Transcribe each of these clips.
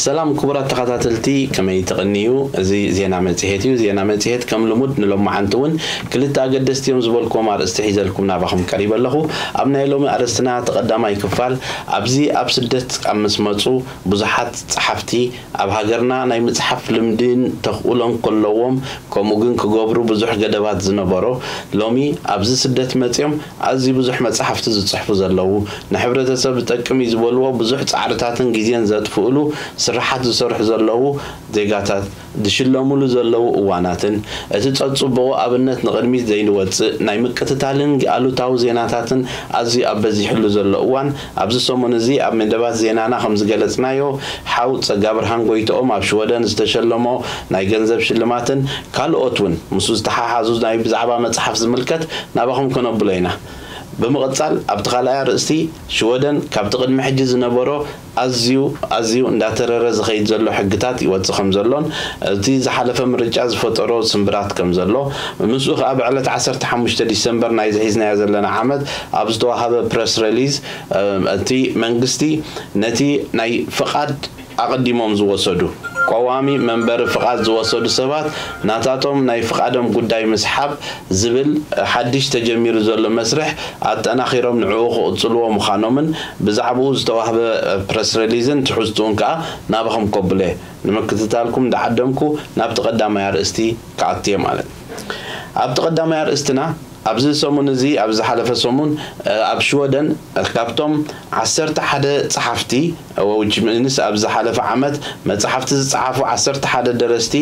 ሰላም ክቡራት ተኸታተልቲ፣ ከመይ ትቕንዩ? እዚ ዜና መጽሔት እዩ። ዜና መጽሔት ከም ልሙድ ንሎማዓንቲ እውን ክልተ ኣገደስቲ እዮም ዝበልኩዎም ኣርእስቲ ሒዘልኩም ናባኹም ቀሪበ ኣለኹ። ኣብ ናይ ሎሚ ኣርእስትና እቲ ቀዳማይ ክፋል፣ ኣብዚ ኣብ ስደት ኣብ ምስ መጹ ብዙሓት ጸሓፍቲ ኣብ ሃገርና ናይ ምጽሓፍ ልምድን ተኽእሎን ከለዎም፣ ከምኡ ግን ክገብሩ ብዙሕ ገደባት ዝነበሮ፣ ሎሚ ኣብዚ ስደት መጺኦም ኣዝዩ ብዙሕ መጻሕፍቲ ዝጽሕፉ ዘለዉ፣ ንሕብረተሰብ ዝጠቅም እዩ ዝበልዎ ብዙሕ ጻዕርታትን ግዜን ዘጥፍእሉ ስርሓት ዝሰርሑ ዘለዉ ዜጋታት ዝሽለሙሉ ዘለዉ እዋናትን፣ እቲ ጸጽብቑ ኣብነት ንቕድሚት ዘይንወጽእ ናይ ምቅትታልን ኣሉታዊ ዜናታትን ኣዝዩ ኣብ በዚሕሉ ዘሎ እዋን፣ ኣብዚ ሰሙን እዚ ኣብ መደባት ዜናና ከም ዝገለጽናዮ፣ ሓው ጸጋብርሃን ጎይትኦም ኣብ ሽወደን ዝተሸለሞ ናይ ገንዘብ ሽልማትን ካልኦት እውን ምስኡ ዝተሓሓዙ ናይ ብዛዕባ መጽሓፍ ዝምልከት ናባኹም ከነብሎ ኢና። ብምቕጻል ኣብቲ ካልኣይ ኣርእስቲ፣ ሽወደን ካብቲ ቅድሚ ሕጂ ዝነበሮ ኣዝዩ ኣዝዩ እንዳተረረ ዝኸይድ ዘሎ ሕግታት ይወጽእ ከም ዘሎን እቲ ዝሓለፈ ምርጫ ዝፈጠሮ ስምብራት ከም ዘሎ፣ ምስኡ ከኣ ብዕለት ዓሰርተ ሓሙሽተ ዲሰምበር ናይ ዝሒዝናዮ ዘለና ዓመት ኣብ ዝተዋሃበ ፕረስ ሪሊዝ፣ እቲ መንግስቲ ነቲ ናይ ፍቓድ ኣቐዲሞም ዝወሰዱ፣ ቀዋሚ መንበሪ ፍቓድ ዝወሰዱ ሰባት ናታቶም ናይ ፍቓዶም ጉዳይ ምስሓብ ዝብል ሓድሽ ተጀሚሩ ዘሎ መስርሕ ኣጠናኺሮም ንዕኡ ክቕጽልዎ ምዃኖምን ብዛዕባኡ ዝተዋህበ ፕረስ ሪሊዝን ትሕዝትኡን ከኣ ናባኹም ከብሎ እየ። ንምክትታልኩም እንዳዓደምኩ ናብቲ ቀዳማይ ኣርእስቲ ክኣቱ እየ ማለት። ኣብቲ ቀዳማይ ኣርእስትና፣ ኣብዚ ሰሙን እዚ፣ ኣብ ዝሓለፈ ሰሙን፣ እ፣ ኣብ ሽወደን፣ እ፣ ካብቶም ዓሰርተ ሓደ ጸሓፍቲ፣ እ፣ which means ኣብ ዝሓለፈ ዓመት መጻሕፍቲ ዝጸሓፉ ዓሰርተ ሓደ ደረስቲ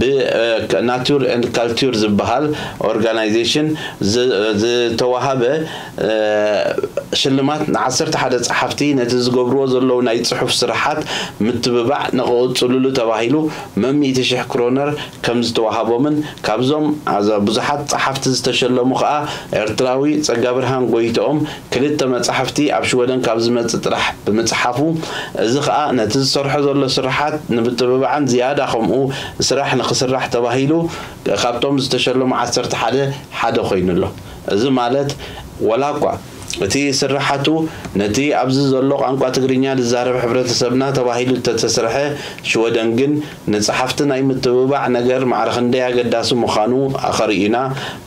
ብ፣ እ፣ ክ-፣ ናቱር ኤንድ ካልቱር ዝበሃል ኦርጋናይዜሽን ዝ-፣ ዝተዋሃበ፣ እ፣ ሽልማት ንዓሰርተ ሓደ ጸሓፍቲ ነቲ ዝገብርዎ ዘለዉ ናይ ጽሑፍ ስራሓት ምትብባዕ ንኽቕጽሉሉ ተባሂሉ መሚእቲ ሽሕ ክሮነር ከም ዝተዋሃቦምን ካብዞም ኣዛ-፣ ብዙሓት ጸሓፍቲ ዝተሸለሙ ከኣ ኤርትራዊ ጸጋብርሃን ጎይትኦም ክልተ መጻሕፍቲ ኣብ ሽወደን ካብ ዝመጽእ ጥራሕ ብምጽሓፉ፣ እዚ ከኣ ነቲ ዝሰርሖ ዘሎ ስራሓት ንምትብባዕን ዝያዳ ከምኡ ስራሕ ንኽስራሕ ተባሂሉ ካብቶም ዝተሸለሙ ዓሰርተ ሓደ ሓደ ኮይኑ ኣሎ። እዚ ማለት ወላ እኳ እቲ ስርሓቱ ነቲ ኣብዚ ዘሎ ቋንቋ ትግርኛ ዝዛረብ ሕብረተሰብና ተባሂሉ እተተሰርሐ፣ ሽወደን ግን ንጸሓፍቲ ናይ ምትብባዕ ነገር ማዕረ ክንደይ ኣገዳሲ ምዃኑ ኣኸሪኡና።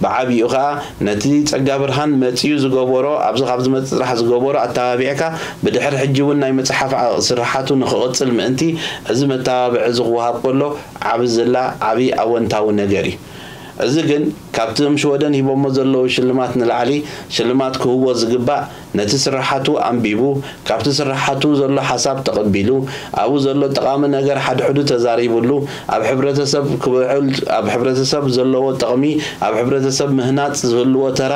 ብዓቢኡ ከኣ ነቲ ጸጋብርሃን መጺኡ ዝገበሮ፣ ኣብዚ ካብ ዝመጽእ ጥራሕ ዝገበሮ ኣተባቢዕካ፣ ብድሕሪ ሕጂ እውን ናይ ምጽሓፍ ዓ-፣ ስርሓቱ ንኽቕጽል ምእንቲ እዚ መተባብዒ እዚ ክወሃብ ከሎ ዓቢ ዝላ፣ ዓቢ ኣወንታዊ ነገር እዩ። እዚ ግን ካብቲ እም ሽወደን ሂቦሞ ዘለዉ ሽልማት ንላዕሊ ሽልማት ክህቦ ዝግባእ ነቲ ስርሓቱ ኣንቢቡ፣ ካብቲ ስርሓቱ ዘሎ ሓሳብ ተቐቢሉ፣ ኣብኡ ዘሎ ጠቓሚ ነገር ሓድሕዱ ተዛሪቡሉ፣ ኣብ ሕብረተሰብ ክውዕል፣ ኣብ ሕብረተሰብ ዘለዎ ጥቕሚ፣ ኣብ ሕብረተሰብ ምህናጽ ዝህልዎ ተራ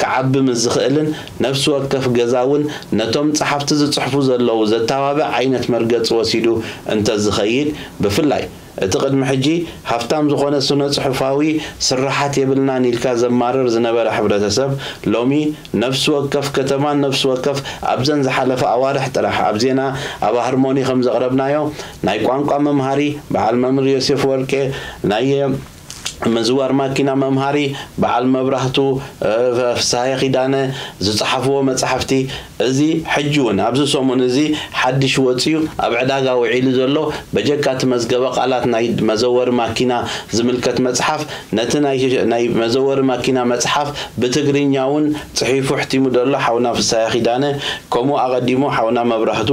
ክዓቢ ምስ ዝኽእልን ነፍሲ ወከፍ ገዛ እውን ነቶም ጸሓፍቲ ዝጽሕፉ ዘለዉ ዘተባብዕ ዓይነት መርገጺ ወሲዱ እንተዝኸይድ፣ ብፍላይ እቲ ቅድሚ ሕጂ ሃፍታም ዝኾነ ስነ-ጽሑፋዊ ስርሓት የብልናን ኢልካ ዘማርር ዝነበረ ሕብረተሰብ፣ ሎሚ ነፍሲ ወከፍ ከተማን ነፍሲ ወከፍ ኣብዘን ዝሓለፈ ኣዋርሕ ጥራሕ ኣብ ዜና ኣብ ሃርሞኒ ከም ዘቕረብናዮ፣ ናይ ቋንቋ መምሃሪ በዓል መምህር ዮሴፍ ወርቄ፣ ናይ ምዝዋር ማኪና መምሃሪ በዓል መብራህቱ፣ እ፣ ፍስሃየ ኪዳነ ዝጸሓፍዎ መጻሕፍቲ፣ እዚ ሕጂ እውን ኣብዚ ሰሙን እዚ ሓድሽ ወጺኡ ኣብ ዕዳጋ ውዒሉ ዘሎ፣ በጀካ እቲ መዝገበ ቃላት ናይ መዘወሪ ማኪና ዝምልከት መጽሓፍ፣ ነቲ ናይ፣ ናይ መዘወሪ ማኪና መጽሓፍ ብትግርኛ እውን ጽሒፉ ኣሕቲሙ ዘሎ ሓውና ፍስሃየ ኪዳነ፣ ከምኡ ኣቐዲሙ ሓውና መብራህቱ፣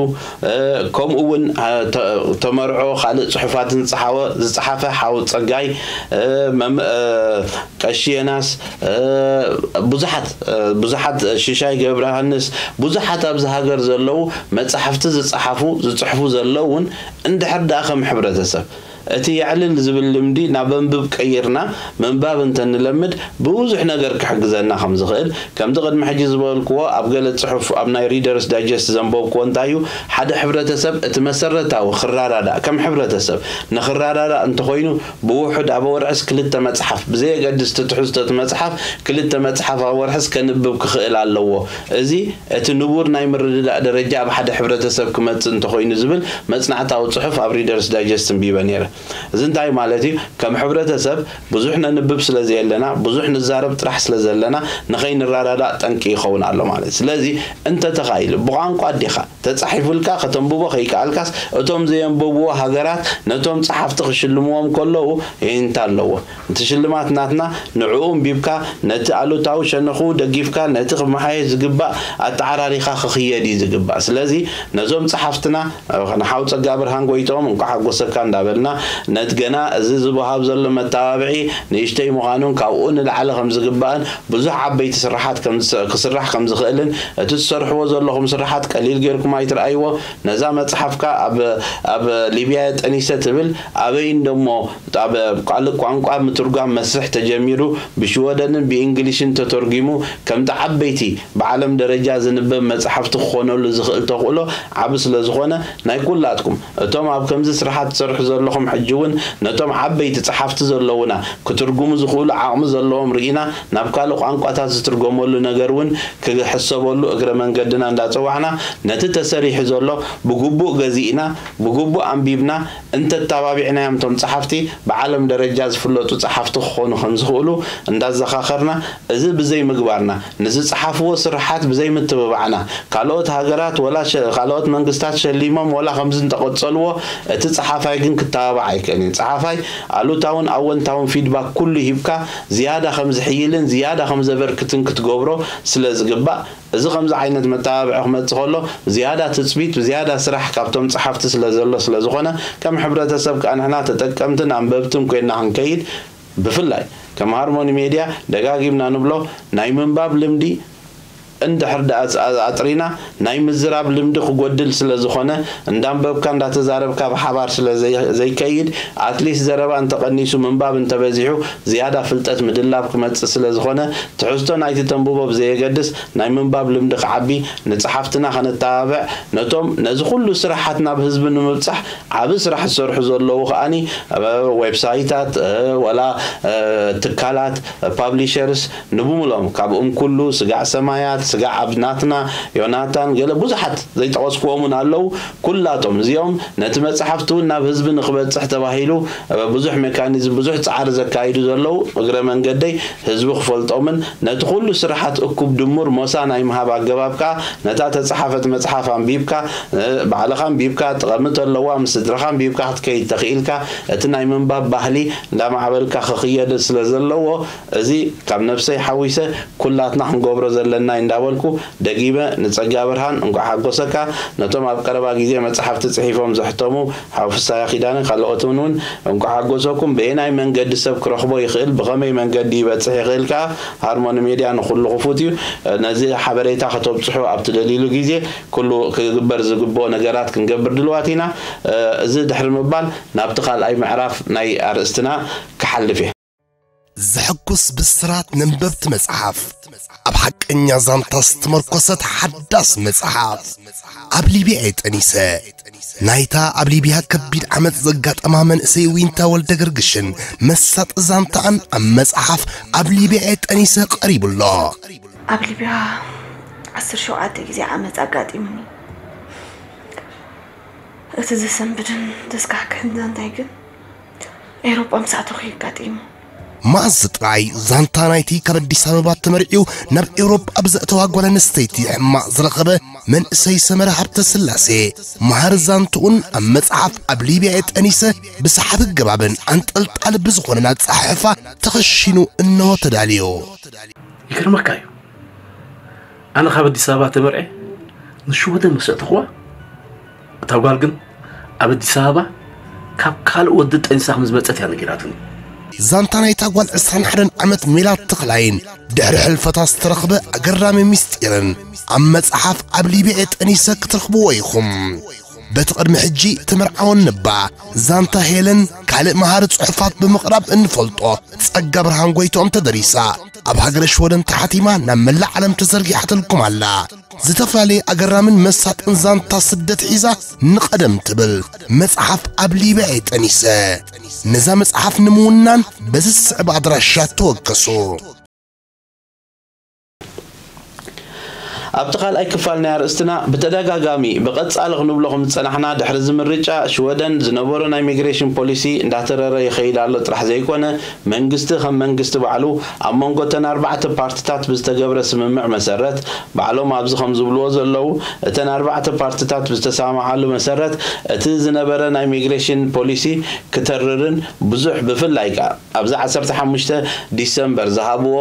እ፣ ከምኡ እውን፣ እ፣ ተ-፣ ተመርዖ ካልእ ጽሑፋትን ዝጸሓወ-፣ ዝጸሓፈ ሓው ጸጋይ፣ እ፣ መም-፣ እ፣ ቀሺ የናስ፣ እ፣ ብዙሓት፣ እ፣ ብዙሓት፣ እ፣ ሽሻይ ገብረሃንስ፣ ብዙሓት ኣብዚ ሃገር ዘለዉ መጻሕፍቲ ዝጸሓፉ፣ ዝጽሕፉ ዘለዉ እውን እንድሕር ደኣ ከም ሕብረተሰብ እቲ የዕልል ዝብል ልምዲ ናብ ኣንብብ ቀይርና ምንባብ እንተንለምድ ብዙሕ ነገር ክሕግዘና ከም ዝኽእል፣ ከምቲ ቅድሚ ሕጂ ዝበልክዎ ኣብ ገለ ጽሑፍ ኣብ ናይ ሪደርስ ዳይጀስት ዘንበብክዎ እንታይ እዩ፣ ሓደ ሕብረተሰብ እቲ መሰረታዊ ክረዳዳእ ከም ሕብረተሰብ ንኽረዳዳእ እንተኾይኑ ብውሑድ ኣብ ወርሕስ ክልተ መጽሓፍ ብዘየገድስ እቲ ትሕዝቶ እቲ መጽሓፍ ክልተ መጽሓፍ ኣብ ወርሕስ ከንብብ ክኽእል ኣለዎ። እዚ እቲ ንቡር ናይ ምርድዳእ ደረጃ ኣብ ሓደ ሕብረተሰብ ክመጽእ እንተኾይኑ ዝብል መጽናዕታዊ ጽሑፍ ኣብ ሪደርስ ዳይጀስት እንቢበ ነይረ። እዚ እንታይ ማለት እዩ? ከም ሕብረተሰብ ብዙሕ ነንብብ ስለ ዘየለና፣ ብዙሕ ንዛረብ ጥራሕ ስለ ዘለና፣ ንኸይንረዳዳእ ጠንቂ ይኸውን ኣሎ ማለት እዩ። ስለዚ እንተተኻኢሉ ብቋንቋ ኣዴኻ ተጻሒፉልካ ከተንብቦ ከይከኣልካስ፣ እቶም ዘየንበብዎ ሃገራት ነቶም ጸሓፍቲ ክሽልምዎም ከለዉ የኢንታ ኣለዎ። እቲ ሽልማት ናትና፣ ንዕኡ ኣንቢብካ ነቲ ኣሉታዊ ሸነኹ ደጊፍካ ነቲ ክመሓየሽ ዝግባእ ኣተዓራሪኻ ክኽየድ እዩ ዝግባእ። ስለዚ ነዞም ጸሓፍትና ንሓው ጸጋ ብርሃን ጎይትኦም እንኳዕ ሓጎሰካ እንዳበልና፣ ነቲ ገና እዚ ዝወሃብ ዘሎ መተባብዒ ንእሽተይ ምዃኑን ካብኡ ንላዕሊ ከም ዝግባእን ብዙሕ ዓበይቲ ስራሓት ከም ዝስ- ክስራሕ ከም ዝኽእልን እቲ ትሰርሕዎ ዘለኹም ስራሓት ቀሊል ጌርኩም ኣይትርኣይዎ። ነዛ መጽሓፍካ ኣብ ኣብ ሊብያ ጠኒሰ ትብል ኣበይን ደሞ ኣብ ካልእ ቋንቋ ምትርጓም መስርሕ ተጀሚሩ ብሽወደንን ብእንግሊሽን ተተርጒሙ ከምቲ ዓበይቲ ብዓለም ደረጃ ዝንበብ መጽሓፍቲ ክኾነሉ ዝኽእል ተኽእሎ ዓቢ ስለ ዝኾነ ናይ ኩላትኩም እቶም ኣብ ከምዚ ስራሓት ትሰርሑ ዘለኹም ሕጂ እውን ነቶም ዓበይቲ ጸሓፍቲ ዘለውና ክትርጉሙ ዝኽእሉ ዓቕሚ ዘለዎም ርኢና ናብ ካልእ ቋንቋታት ዝትርጎመሉ ነገር እውን ክሕሰበሉ እግረ መንገድና እንዳጸዋዕና ነቲ ተሰሪሑ ዘሎ ብግቡእ ገዚእና ብግቡእ ኣንቢብና እንተተባቢዕናዮም እቶም ጸሓፍቲ ብዓለም ደረጃ ዝፍለጡ ጸሓፍቲ ክኾኑ ከም ዝኽእሉ እንዳዘኻኸርና እዚ ብዘይ ምግባርና ንዝጸሓፍዎ ስርሓት ብዘይ ምትብባዕና ካልኦት ሃገራት ወላ ሸ- ካልኦት መንግስታት ሸሊሞም ወላ ከምዚ እንተቐጸልዎ እቲ ጸሓፋይ ግን ክተባባዕ ኣይክእልን እዩ። ጸሓፋይ ኣሉታውን ኣወንታውን ፊድባክ ኩሉ ሂብካ ዝያዳ ከም ዝሕይልን ዝያዳ ከም ዘበርክትን ክትገብሮ ስለ ዝግባእ እዚ ከምዚ ዓይነት መተባብዒ ክመጽእ ከሎ ዝያዳ ትጽቢት ዝያዳ ስራሕ ካብቶም ጸሓፍቲ ስለ ዘሎ ስለ ዝኾነ ከም ሕብረተሰብ ከኣ ንሕና ተጠቀምትን ኣንበብትን ኮይና ክንከይድ ብፍላይ ከም ሃርሞኒ ሜድያ ደጋጊምና ንብሎ ናይ ምንባብ ልምዲ እንድሕር ደኣ ኣጽ- ኣጥሪና ናይ ምዝራብ ልምዲ ክጎድል ስለ ዝኾነ እንዳንበብካ እንዳተዛረብካ ብሓባር ስለ ዘይ- ዘይከይድ ኣትሊስት ዘረባ እንተቐኒሱ ምንባብ እንተበዚሑ ዝያዳ ፍልጠት ምድላብ ክመጽእ ስለ ዝኾነ ትሕዝቶ ናይቲ ተንብቦ ብዘየገድስ ናይ ምንባብ ልምዲ ክዓቢ ንጸሓፍትና ከነተባብዕ ነቶም ነዚ ኩሉ ስራሓት ናብ ህዝቢ ንምብጻሕ ዓቢ ስራሕ ዝሰርሑ ዘለዉ ከኣኒ ዌብሳይታት ወላ ትካላት ፓብሊሸርስ ንብምሎም ካብኦም ኩሉ ስጋዕ ሰማያት ስጋዕ ኣብ ናትና ዮናታን ገለ ብዙሓት ዘይጠቐስክዎም እውን ኣለዉ ኩላቶም እዚኦም ነቲ መጽሓፍቲ እውን ናብ ህዝቢ ንክበጽሕ ተባሂሉ ብዙሕ ሜካኒዝም ብዙሕ ጻዕሪ ዘካይዱ ዘለዉ እግረ መንገደይ ህዝቢ ክፈልጦምን ነቲ ኩሉ ስራሓት እኩብ ድሙር ሞሳ ናይ ምሃብ ኣገባብ ከኣ ነታ ተጻሓፈት መጽሓፍ ኣንቢብካ ባዕልኻ ኣንቢብካ ጥቐሚ ተለዋ ምስ ስድራኻ ኣንቢብካ ክትከይድ ተኽኢልካ እቲ ናይ ምንባብ ባህሊ እንዳማዕበልካ ክኽየድ ስለ ዘለዎ እዚ ካብ ነብሰይ ሓዊሰ ኩላትና ክንገብሮ ዘለና እንዳበልኩ ደጊመ ንጸጋ ብርሃን እንኳዕ ሓጎሰካ ነቶም ኣብ ቀረባ ግዜ መጽሓፍቲ ጽሒፎም ዘሕተሙ ሓው ፍሳያ ኪዳነ ካልኦትን እውን እንኳዕ ሓጎሰኩም በየናይ መንገዲ ሰብ ክረኽቦ ይኽእል ብኸመይ መንገዲ ይበጽሕ ይኽእል ከኣ ሃርሞኒ ሜድያ ንኹሉ ክፉት እዩ ነዚ ሓበሬታ ከተብጽሑ ኣብ ትደልይሉ ግዜ ኩሉ ክግበር ዝግብኦ ነገራት ክንገብር ድልዋት ኢና እዚ ድሕሪ ምባል ናብቲ ካልኣይ ምዕራፍ ናይ ኣርእስትና ክሓልፍ እየ ዘሐጉስ ብስራት ነንበብቲ መጽሓፍ ኣብ ሓቀኛ ዛንታ ዝተመርኮሰት ሓዳስ መጽሓፍ ኣብ ሊብያ እየ ጠኒሰ ናይታ ኣብ ሊብያ ከቢድ ዓመጽ ዘጋጠማ መንእሰይ ዊንታ ወልደገርግሽን መሳጢ ዛንታኣን ኣብ መጽሓፍ ኣብ ሊብያ እየ ጠኒሰ ቀሪቡ ኣሎ ኣብ ሊብያ ዓሰርተ ሸውዓተ ግዜ ዓመጽ ኣጋጢሙኒ እቲ ዘሰንብድን ዘስካሕክሕን ዛንታይ ግን ኤውሮጳ ምስ ኣተኹ እዩ ኣጋጢሙ። መኣዝ ጥራይ ዛንታ ናይቲ ካብ ኣዲስ ኣበባ ተመርዕዩ ናብ ኤውሮጳ ብዘእተዋ ጓል ኣንስተይቲ ሕማቕ ዝረኸበ መንእሰይ ሰመረ ሃብተስላሴ መሃሪ ዛንትኡን ኣብ መጽሓፍ ኣብ ሊብያ እየ ጠኒሰ ብሰሓቢ ኣገባብን ኣንጠልጣሊ ብዝኾነን ኣጸሓሕፋ ተኸሺኑ እነሆ ተዳልዩ። ይገርመካ እዩ ኣነ ካብ ኣዲስ ኣበባ ተመርዐ ንሽወደን ምስ ኣእተኽዋ እታ ጓል ግን ኣብ ኣዲስ ኣበባ ካብ ካልእ ወዲ ጠኒሳ ከም ዝመጸት እያ ነጊራትኒ። ዛንታ ናይታ ጓል ዕስራን ሓደን ዓመት ሜላት ተኽላይን ድሕሪ ሕልፈታ ዝተረኽበ ኣገራሚ ምስጢርን ኣብ መጽሓፍ ኣብ ሊብያ ጠኒሰ ክትረኽብዎ ኢኹም። በቲ ቅድሚ ሕጂ ተመርዓወን ነባ ዛንታ ሄለን ካልእ መሃሪ ጽሑፋት ብምቕራብ እንፈልጦ ጸጋ ብርሃን ጎይትኦም ተደሪሳ ኣብ ሃገረ ሽወደን ተሓቲማ ናብ መላእ ዓለም ተዘርጊሓትልኩም ኣላ። ዝተፈላለየ ኣገራምን መሳጥን ዛንታ ስደት ሒዛ ንቐደም ትብል መጽሓፍ ኣብ ሊብያ እየ ጠኒሰ። ነዛ መጽሓፍ ንምውናን በዚ ዝስዕብ ኣድራሻ ተወከሱ። ኣብቲ ካልኣይ ክፋል ናይ ኣርእስትና ብተደጋጋሚ ብቐጻሊ ክንብሎ ከም ዝጸናሕና፣ ድሕሪ እዚ ምርጫ ሽወደን ዝነበሮ ናይ ሚግሬሽን ፖሊሲ እንዳተረረ ይኸይድ ኣሎ ጥራሕ ዘይኮነ፣ መንግስቲ ከም መንግስቲ ባዕሉ ኣብ መንጎ እተን ኣርባዕተ ፓርትታት ብዝተገብረ ስምምዕ መሰረት፣ ባዕሎም ኣብዚ ከም ዝብልዎ ዘለዉ፣ እተን ኣርባዕተ ፓርትታት ብዝተሰማማዓሉ መሰረት እቲ ዝነበረ ናይ ሚግሬሽን ፖሊሲ ክተርርን ብዙሕ ብፍላይ ከኣ ኣብዚ ዓሰርተ ሓሙሽተ ዲሰምበር ዝሃብዎ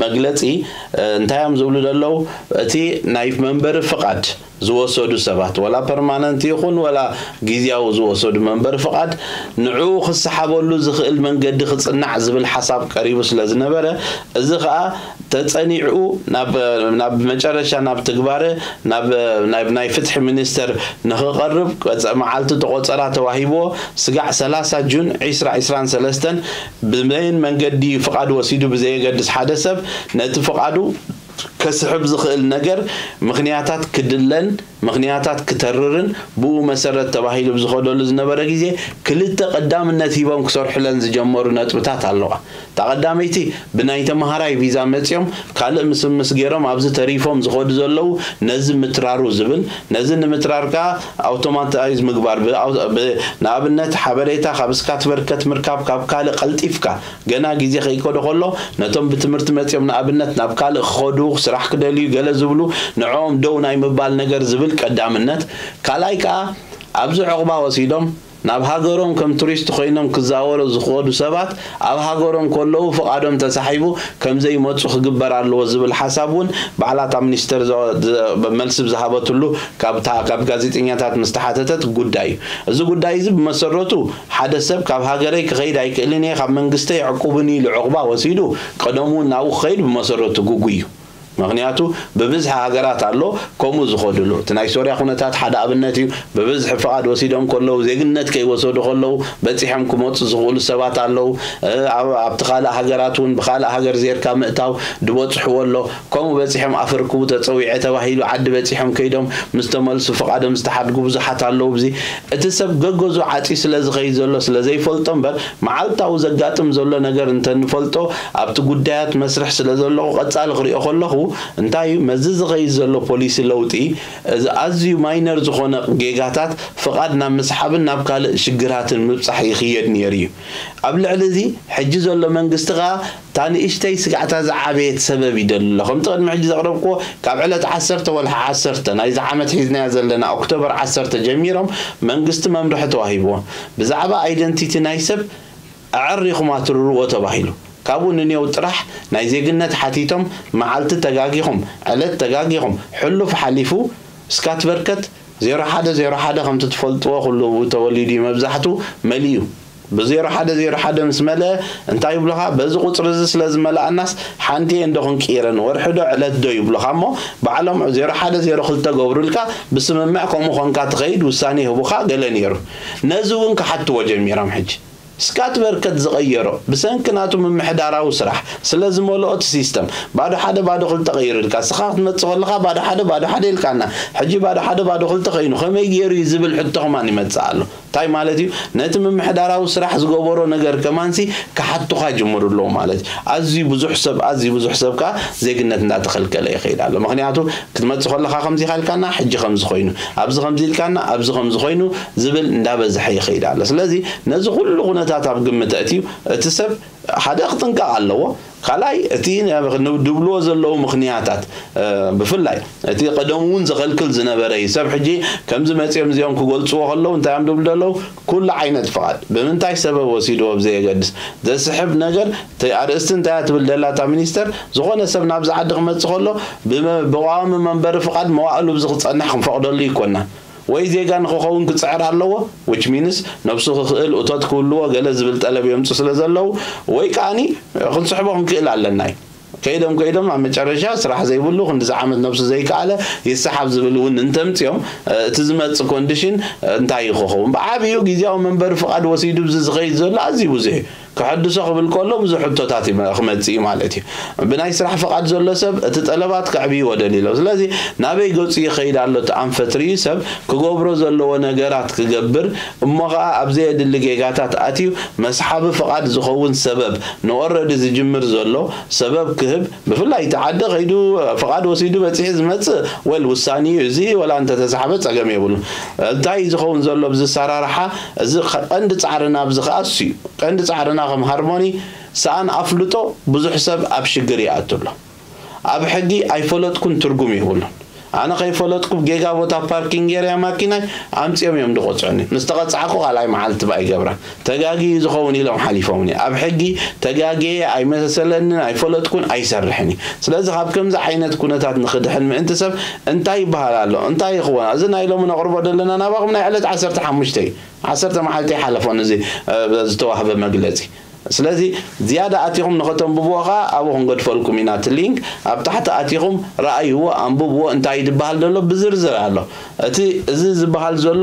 መግለጺ እንታይ እዮም ዝብሉ ዘለዉ? እቲ ናይ መንበሪ ፍቓድ ዝወሰዱ ሰባት፣ ወላ ፐርማነንት ይኹን ወላ ግዝያዊ ዝወሰዱ መንበሪ ፍቓድ፣ ንዕኡ ክሰሓበሉ ዝኽእል መንገዲ ክጽናዕ ዝብል ሓሳብ ቀሪቡ ስለ ዝነበረ፣ እዚ ኸኣ ተጸኒዑ ናብ መጨረሻ ናብ ትግባረ ናብ ናይ ፍትሒ ሚኒስተር ንኽቐርብ መዓልቲ ተቖጸራ ተዋሂብዎ። ስጋዕ ሰላሳ ጁን ዕስራ ዕስራን ሰለስተን ብመን መንገዲ ፍቓድ ወሲዱ ብዘየገድስ፣ ሓደ ሰብ ነቲ ፍቓዱ ከስሕብ ዝኽእል ነገር ምኽንያታት ክድለን ምኽንያታት ክተርርን ብኡ መሰረት ተባሂሉ ብዝኸደሉ ዝነበረ ግዜ፣ ክልተ ቀዳምነት ሂቦም ክሰርሑለን ዝጀመሩ ነጥብታት ኣለዋ። እታ ቀዳመይቲ፣ ብናይ ተምሃራይ ቪዛ መጺኦም ካልእ ምስምስ ገይሮም ኣብዚ ተሪፎም ዝኸዱ ዘለዉ፣ ነዚ ምትራሩ ዝብል፣ ነዚ ንምትራር ከኣ ኣውቶማታይዝ ምግባር፣ ንኣብነት ሓበሬታ ካብ ስካትበርከት ምርካብ ካብ ካልእ ቀልጢፍካ፣ ገና ግዜ ከይከዶ ከሎ ነቶም ብትምህርቲ መጺኦም ንኣብነት ናብ ካልእ ክኸዱ፣ ስራሕ ክደልዩ ገለ ዝብሉ፣ ንዕኦም ደው ናይ ምባል ነገር ዝብል ቀዳምነት። ካልኣይ ከኣ ኣብዚ ዕቑባ ወሲዶም ናብ ሃገሮም ከም ቱሪስት ኮይኖም ክዛወሩ ዝኸዱ ሰባት ኣብ ሃገሮም ከለዉ ፍቓዶም ተሳሒቡ ከም ዘይመጹ ክግበር ኣለዎ ዝብል ሓሳብ እውን ባዕላ እታ ሚኒስተር መልሲ ዝሃበትሉ ካብ ጋዜጠኛታት ምስ ተሓተተት ጉዳይ እዩ። እዚ ጉዳይ እዚ ብመሰረቱ ሓደ ሰብ ካብ ሃገረይ ክኸይድ ኣይክእልን እየ፣ ካብ መንግስተይ ዕቁብኒ ኢሉ ዕቑባ ወሲዱ ቀደሙ እውን ናብኡ ክኸይድ ብመሰረቱ ግጉይ እዩ። ምኽንያቱ ብብዝሒ ሃገራት ኣሎ ከምኡ ዝኸድሉ። እቲ ናይ ሶርያ ኩነታት ሓደ ኣብነት እዩ። ብብዝሒ ፍቓድ ወሲዶም ከለዉ፣ ዜግነት ከይወሰዱ ከለዉ በጺሖም ክመጹ ዝኽእሉ ሰባት ኣለዉ። ኣብቲ ካልእ ሃገራት እውን ብኻልእ ሃገር ዜርካ ምእታው ዝበጽሕዎ ኣሎ። ከምኡ በጺሖም ኣፍ ርክቡ ተጸዊዐ ተባሂሉ ዓዲ በጺሖም ከይዶም ምስ ተመልሱ ፍቓዶም ዝተሓድጉ ብዙሓት ኣለዉ። ብዚ እቲ ሰብ ገገዙ ዓጽዩ ስለ ዝኸይድ ዘሎ ስለ ዘይፈልጦ እምበር፣ መዓልታዊ ዘጋጥም ዘሎ ነገር እንተንፈልጦ ኣብቲ ጉዳያት መስርሕ ስለ ዘለኹ ቀጻሊ ክሪኦ ከለኹ፣ እንታይ እዩ መዚ ዝኸይድ ዘሎ ፖሊሲ ለውጢ፣ እዚ ኣዝዩ ማይነር ዝኾነ ጌጋታት ፍቓድ ናብ ምስሓብን ናብ ካልእ ሽግራትን ምብጻሕ ይኽየድ ነይሩ እዩ። ኣብ ልዕሊ እዚ ሕጂ ዘሎ መንግስቲ ከኣ እታ ንእሽተይ ስጋዕታ ዝዓበየት ሰበብ ይደሊ ኣሎ። ከምቲ ቅድሚ ሕጂ ዘቕረብክዎ፣ ካብ ዕለት ዓሰርተ ወርሒ ዓሰርተ ናይዚ ዓመት ሒዝናዮ ዘለና ኦክቶበር ዓሰርተ ጀሚሮም መንግስቲ መምርሒ ተዋሂብዎ። ብዛዕባ ኣይደንቲቲ ናይ ሰብ ኣዕሪኹም ኣትርርዎ ተባሂሉ። ካብኡ ንኔው ጥራሕ ናይ ዜግነት ሓቲቶም፣ መዓልቲ ተጋጊኹም፣ ዕለት ተጋጊኹም፣ ሕሉፍ ሓሊፉ፣ ስካትበርከት ዜሮ ሓደ ዜሮ ሓደ ከምቲ ትፈልጥዎ ኩሉ ተወሊዱ እዩ፣ መብዛሕቱ መሊኡ። ብ ዜሮ ሓደ ዜሮ ሓደ ምስ መልአ እንታይ ይብሉኻ? በዚ ቁጽሪ እዚ ስለ ዝመልኣናስ ሓንቲ እየን ዶ ክንቅይረን፣ ወርሒ ዶ ዕለት ዶ ይብሉኻ እሞ፣ ባዕሎም ዜሮ ሓደ ዜሮ ክልተ ገብሩልካ፣ ብስምምዕ ከምኡ ኾንካ ትኸይድ፣ ውሳኔ ይህቡኻ ገለ ነይሩ። ነዚ እውን ክሓትዎ ጀሚሮም። ሕጂ ስካትበርከት ዝቐየሮ ብሰንኪ ናቱ ምምሕዳራዊ ስራሕ ስለ ዝመልኦ እቲ ሲስተም ባዶ ሓደ ባዶ ክልተ ቀይሩልካ፣ ንስኻ ክትመጽእ ከለኻ ባዶ ሓደ ባዶ ሓደ ኢልካና፣ ሕጂ ባዶ ሓደ ባዶ ክልተ ኸይኑ ከመይ ገይሩ እዩ ዝብል ሕቶ ከማን ይመጽእ ኣሎ። እንታይ ማለት እዩ? ነቲ ምምሕዳራዊ ስራሕ ዝገበሮ ነገር ከማንሲ ክሓቱኻ ይጅምሩ ኣለዉ ማለት እዩ። ኣዝዩ ብዙሕ ሰብ፣ ኣዝዩ ብዙሕ ሰብ ከኣ ዜግነት እንዳተኸልከለ ይኸይድ ኣሎ። ምኽንያቱ ክትመጽእ ከለኻ ከምዚ ኢኻ ኢልካና፣ ሕጂ ከምዚ ኾይኑ፣ ኣብዚ ከምዚ ኢልካና፣ ኣብዚ ከምዚ ኾይኑ ዝብል እንዳበዝሐ ይኸይድ ኣሎ። ስለዚ ነዚ ኩሉ ኩነታት ኣብ ግምት ኣእትዩ እቲ ሰብ ሓደ ክጥንቀቕ ኣለዎ። ካልኣይ እቲ ን-፣ ድብልዎ ዘለዉ ምኽንያታት፣ እ፣ ብፍላይ እቲ ቀደሙ እውን ዘኸልክል ዝነበረ እዩ። ሰብ ሕጂ ከምዚ መጺኦም እዚኦም ክገልጽዎ ከለዉ እንታይ እዮም ድብሉ ዘለዉ? ኩሉ ዓይነት ፍቓድ ብምንታይ ሰበብ ወሲድዎ ብዘየገድስ ዘስሕብ ነገር፣ እቲ ኣርእስቲ እንታይ እያ ትብል ደላ እታ ሚኒስተር? ዝኾነ ሰብ ናብዚ ዓዲ ክመጽእ ከሎ ብመ-፣ ብቋሚ መንበሪ ፍቓድ መዋእሉ ብዚ ክጸንሕ ክንፈቕደሉ ይኮና። ወይ ዜጋ ንክኸውን ክጽዕር ኣለዎ፣ which means ነብሱ ክኽእል እቶት ክህልዎ ገለ ዝብል ጠለብ የምጹ ስለ ዘለዉ፣ ወይ ከኣኒ ክንስሕቦ ክንክእል ኣለና እዩ። ከይዶም ከይዶም ኣብ መጨረሻ ስራሕ ዘይብሉ ክንድዚ ዓመት ነብሱ ዘይከኣለ ይሰሓብ ዝብል እውን እንተምጽኦም፣ እ፣ እቲ ዝመጽእ ኮንዲሽን፣ እ፣ እንታይ እዩ ክኸውን? ብዓብዩ ግዜያዊ መንበሪ ፍቓድ ወሲዱ ብዚ ዝኸይድ ዘሎ ኣዝዩ ብዙሕ እዩ። ክሕድሶ ክብል ከሎ ብዙሕ ሕቶታት ይመ- ክመጽእ እዩ ማለት እዩ። ብናይ ስራሕ ፍቓድ ዘሎ ሰብ እቲ ጠለባት ከዕብይዎ ደልዩ ኣሎ። ስለዚ ናበይ ገጹ ይኸይድ ኣሎ እቲ ኣንፈት ርእዩ ሰብ ክገብሮ ዘለዎ ነገራት ክገብር እሞ ኸዓ ኣብ ዘየድሊ ጌጋታት ኣትዩ መስሓቢ ፍቓድ ዝኸውን ሰበብ ንኦረዲ ዝጅምር ዘሎ ሰበብ ክህብ ብፍላይ እቲ ዓዲ ከይዱ ፍቓድ ወሲዱ በጺሑ ዝመጽእ ወል ውሳኒ እዩ። እዚ ወላ እንተተሳሕበ ጸገም የብሉ። እንታይ ዝኸውን ዘሎ ብዝሰራርሓ እዚ ቀንዲ ጻዕርና ኣብዚ ከኣ እሱ እዩ። ቀንዲ ጻዕርና ከም ሃርሞኒ ሰኣን ኣፍልጦ ብዙሕ ሰብ ኣብ ሽግር ይኣቱ ኣሎ። ኣብ ሕጊ ኣይፈለጥኩን ትርጉም የብሉን። ኣነ ከይፈለጥኩ ጌጋ ቦታ ፓርኪንግ ኤርያ ማኪናይ ኣምፅኦም እዮም ዝቆፅዑኒ። ምስ ተቐፃዕኩ ካልኣይ መዓልቲ ባ ይገብራ ተጋጊ ዝኸውን ኢሎም ሓሊፎምኒ። ኣብ ሕጊ ተጋጊየ ኣይመሰለንን ኣይፈለጥኩን ኣይሰርሕን እዩ። ስለዚ ካብ ከምዚ ዓይነት ኩነታት ንክድሕን ምእንቲ ሰብ እንታይ ይበሃል ኣሎ እንታይ ይኽወን እዚ ናይ ሎሚ ነቕርቦ ዘለና ናባኹም ናይ ዕለት ዓሰርተ ሓሙሽተ እዩ። ዓሰርተ መዓልቲ ሓለፎን እዚ ዝተዋህበ መግለፂ ስለዚ ዝያዳ ኣቲኹም ንኸተንብብዎ ኸዓ ኣብኡ ክንገድፈልኩም ኢና እቲ ሊንክ ኣብ ታሕቲ ኣቲኹም ረኣይዎ ኣንብብዎ እንታይ ዝበሃል ዘሎ ብዝርዝር ኣሎ እቲ እዚ ዝበሃል ዘሎ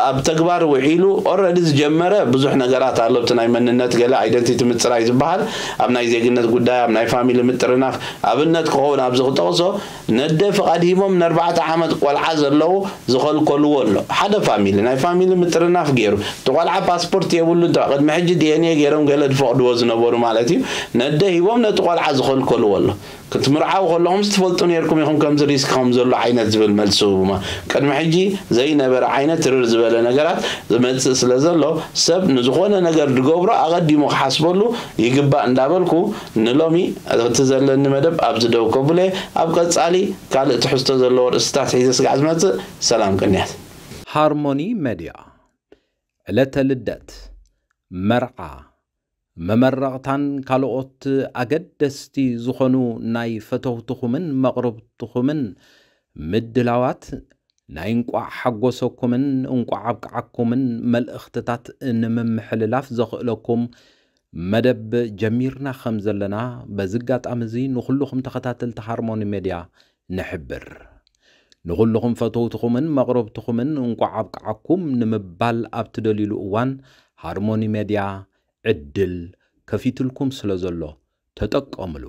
ኣብ ተግባር ውዒሉ ኦረዲ ዝጀመረ ብዙሕ ነገራት ኣሎ እቲ ናይ መንነት ገለ ኣይደንቲቲ ምፅራይ ዝበሃል ኣብ ናይ ዜግነት ጉዳይ ኣብ ናይ ፋሚሊ ምጥርናፍ ኣብነት ክኸውን ኣብዚ ክጠቕሶ ነደ ፍቓድ ሂቦም ንኣርባዕተ ዓመት ቆልዓ ዘለዎ ዝኸልከልዎ ኣሎ ሓደ ፋሚሊ ናይ ፋሚሊ ምጥርናፍ ገይሩ እቲ ቆልዓ ፓስፖርት የብሉ እንተ ቅድሚ ሕጂ ዲኤንኤ ገይሮም ገለ ዝፈቕድዎ ዝነበሩ ማለት እዩ ነደ ሂቦም ነቲ ቆልዓ ዝኸልከልዎ ኣሎ ክትምርዓው ከለኹም ትፈልጡ ነርኩም ኢኹም ከምዚ ሪስክ ከም ዘሎ ዓይነት ዝብል መልሲ ህቡማ ቅድሚ ሕጂ ዘይነበረ ዓይነት ርር ዝበለ ነገራት ዝመፅእ ስለ ዘሎ ሰብ ንዝኾነ ነገር ዝገብሮ ኣቐዲሙ ክሓስበሉ ይግባእ እንዳበልኩ ንሎሚ እቲ ዘለኒ መደብ ኣብዚ ደው ከብሎ እየ። ኣብ ቀጻሊ ካልእ ትሕዝቶ ዘለዎ ርእስታት ሒዘ ስጋዕ ዝመጽእ። ሰላም ቅንያት። ሃርሞኒ መድያ ዕለተ ልደት፣ መርዓ፣ መመረቕታን ካልኦት ኣገደስቲ ዝኾኑ ናይ ፈተውትኹምን መቕርብትኹምን ምድላዋት ናይ እንቋዕ ሓጎሰኩምን እንቋዕ ኣብቅዓኩምን መልእኽትታት ንምምሕልላፍ ዘኽእለኩም መደብ ጀሚርና ከም ዘለና በዚ ኣጋጣሚ እዚ ንኹልኹም ተኸታተልቲ ሃርሞኒ ሜድያ ንሕብር። ንኹልኹም ፈተውትኹምን መቕረብትኹምን እንቋዕ ኣብቅዓኩም ንምባል ኣብ ትደልዩሉ እዋን ሃርሞኒ ሜድያ ዕድል ከፊትልኩም ስለ ዘሎ ተጠቀምሉ።